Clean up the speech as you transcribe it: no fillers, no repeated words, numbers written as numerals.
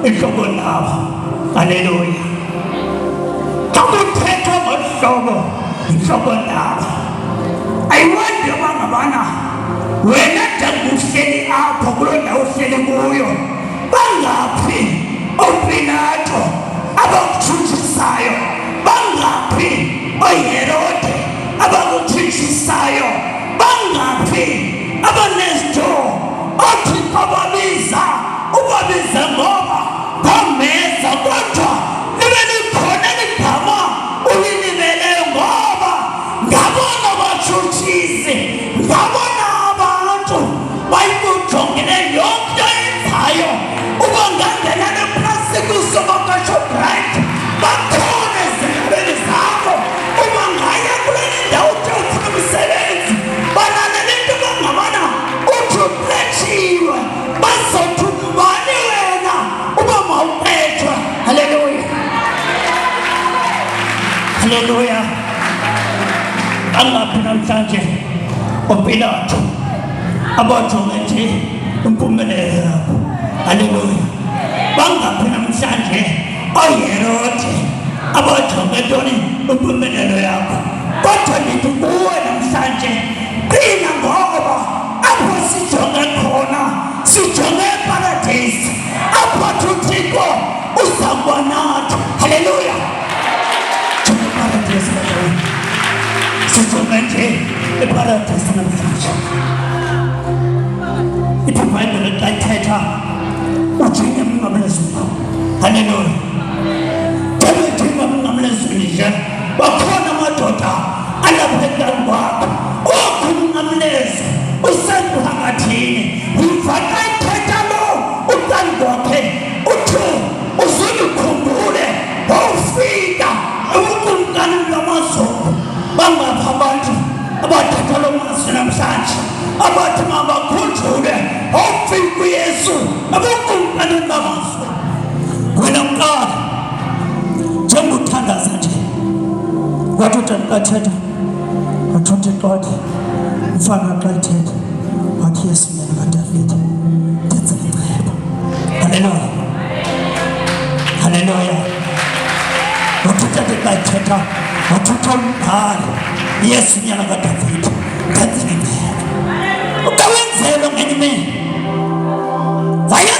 Inhlokondaba. Haleluya. Xa kuthethwa ngolu hlobo inhlokondaba, ayiwandi yoba ngabana wena njengoba uhleli apho kuloo ndawo uhleli kuyo, bangaphi ooPilato abakutshutshisayo, bangaphi ooHerode abakutshutshisayo, bangaphi abanesto othi xa babiza ubabize ngoba bameza, kodwa libe likhona ligama ulilibeleyo, ngoba ngabona batshutshisi, ngabona abantu bayikujongele yonke into oyenzayo. Uba ngangena neplastiki usuka kwaShoprite, bakhona ezindabeni zakho. Uba ngaya kule ndawo uthe ufuna umsebenzi, balalela into bangabana uthi uqeshiwe, bazothi ungubani wena uba mawuqeshwe. Haleluya, haleluya. Bangaphi namhlanje oPilato abajonge nje impumelelo yakho? Haleluya. Bangaphi namhlanje ooHerode abajonge ntoni? Impumelelo yakho. Kodwa ndithi kuwe namhlanje, qina, ngoba apho sijonge khona, sijonge eparadesi, apho uThixo uza kuba nathi. Haleluya. Jonge eparadesi, bazalwane. Sijonge nje eparadesi namhlanje. Ithi iBhayibhile xa ithetha ujinge emnqamlezweni, haleluya, njengejinga emnqamlezweni nje, bakhona amadoda alapha ecaleni kwakho, okho umnqamlezo usemphakathini. Yiva xa ithetha lo ucaleni kwakhe, uthi uzundikhumbule wawufika ebukumkanini lwamazulu. Bangaphi abantu abathetha lo mazwi namhlanje, abathi mabakhunjulwe wawufika uYesu ebukumkanini bamazulu? Wena kuqala, njengothandaza nje, wathi utata xa ethetha, wathi uThixo, wathi mfana xa ethetha, wathi, "Yesu, nyana kaDavide, ndenzela inceba." Halleluya, halleluya. Wathi utata xa ethetha, wathi utha umbhali, "Yesu, nyana kaDavide, ndenzela inceba." Ukawenzelwa ngenye imini waye.